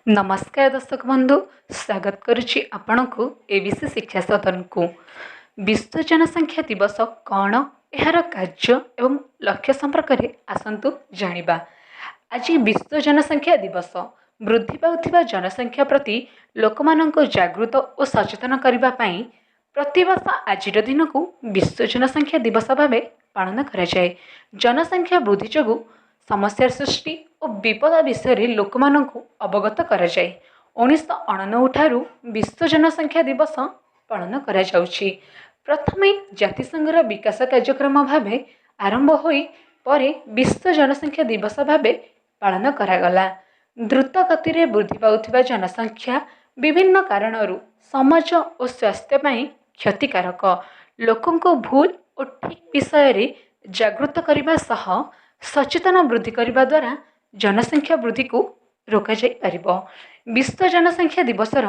ନମସ୍କାର ଦର୍ଶକ ବନ୍ଧୁ, ସ୍ୱାଗତ କରୁଛି ଆପଣଙ୍କୁ ABC ଶିକ୍ଷା ସଦନକୁ। ବିଶ୍ୱ ଜନସଂଖ୍ୟା ଦିବସ କ'ଣ, ଏହାର କାର୍ଯ୍ୟ ଏବଂ ଲକ୍ଷ୍ୟ ସମ୍ପର୍କରେ ଆସନ୍ତୁ ଜାଣିବା। ଆଜି ବିଶ୍ୱ ଜନସଂଖ୍ୟା ଦିବସ। ବୃଦ୍ଧି ପାଉଥିବା ଜନସଂଖ୍ୟା ପ୍ରତି ଲୋକମାନଙ୍କୁ ଜାଗୃତ ଓ ସଚେତନ କରିବା ପାଇଁ ପ୍ରତିବର୍ଷ ଆଜିର ଦିନକୁ ବିଶ୍ୱ ଜନସଂଖ୍ୟା ଦିବସ ଭାବେ ପାଳନ କରାଯାଏ। ଜନସଂଖ୍ୟା ବୃଦ୍ଧି ଯୋଗୁଁ ସମସ୍ୟା ସୃଷ୍ଟି ଓ ବିପଦ ବିଷୟରେ ଲୋକମାନଙ୍କୁ ଅବଗତ କରାଯାଏ। 1989 ଠାରୁ ବିଶ୍ୱ ଜନସଂଖ୍ୟା ଦିବସ ପାଳନ କରାଯାଉଛି। ପ୍ରଥମେ ଜାତିସଂଘର ବିକାଶ କାର୍ଯ୍ୟକ୍ରମ ଭାବେ ଆରମ୍ଭ ହୋଇ ପରେ ବିଶ୍ୱ ଜନସଂଖ୍ୟା ଦିବସ ଭାବେ ପାଳନ କରାଗଲା। ଦ୍ରୁତ ଗତିରେ ବୃଦ୍ଧି ପାଉଥିବା ଜନସଂଖ୍ୟା ବିଭିନ୍ନ କାରଣରୁ ସମାଜ ଓ ସ୍ୱାସ୍ଥ୍ୟ ପାଇଁ କ୍ଷତିକାରକ। ଲୋକଙ୍କୁ ଭୁଲ ଓ ଠିକ୍ ବିଷୟରେ ଜାଗୃତ କରିବା ସହ ସଚେତନ ବୃଦ୍ଧି କରିବା ଦ୍ୱାରା ଜନସଂଖ୍ୟା ବୃଦ୍ଧିକୁ ରୋକାଯାଇପାରିବ। ବିଶ୍ୱ ଜନସଂଖ୍ୟା ଦିବସର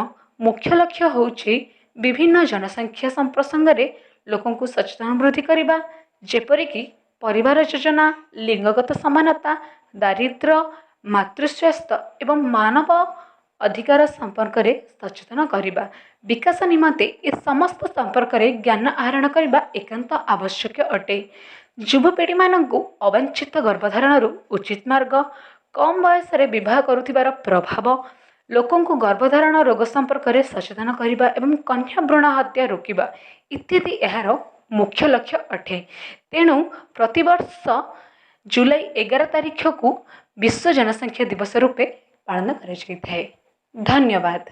ମୁଖ୍ୟ ଲକ୍ଷ୍ୟ ହେଉଛି ବିଭିନ୍ନ ଜନସଂଖ୍ୟା ପ୍ରସଙ୍ଗରେ ଲୋକଙ୍କୁ ସଚେତନ ବୃଦ୍ଧି କରିବା, ଯେପରିକି ପରିବାର ଯୋଜନା, ଲିଙ୍ଗଗତ ସମାନତା, ଦାରିଦ୍ର୍ୟ, ମାତୃସ୍ୱାସ୍ଥ୍ୟ ଏବଂ ମାନବ ଅଧିକାର ସମ୍ପର୍କରେ ସଚେତନ କରିବା। ବିକାଶ ନିମନ୍ତେ ଏ ସମସ୍ତ ସମ୍ପର୍କରେ ଜ୍ଞାନ ଆହରଣ କରିବା ଏକାନ୍ତ ଆବଶ୍ୟକ ଅଟେ। ଯୁବପିଢ଼ିମାନଙ୍କୁ ଅବାଞ୍ଛିତ ଗର୍ଭଧାରଣରୁ ଉଚିତ ମାର୍ଗ, କମ୍ ବୟସରେ ବିବାହ କରୁଥିବାର ପ୍ରଭାବ, ଲୋକଙ୍କୁ ଗର୍ଭଧାରଣ ରୋଗ ସମ୍ପର୍କରେ ସଚେତନ କରିବା ଏବଂ କନ୍ୟା ଭ୍ରୂଣ ହତ୍ୟା ରୋକିବା ଇତ୍ୟାଦି ଏହାର ମୁଖ୍ୟ ଲକ୍ଷ୍ୟ ଅଟେ। ତେଣୁ ପ୍ରତିବର୍ଷ ଜୁଲାଇ 11 ତାରିଖକୁ ବିଶ୍ୱ ଜନସଂଖ୍ୟା ଦିବସ ରୂପେ ପାଳନ କରାଯାଇଥାଏ। ଧନ୍ୟବାଦ।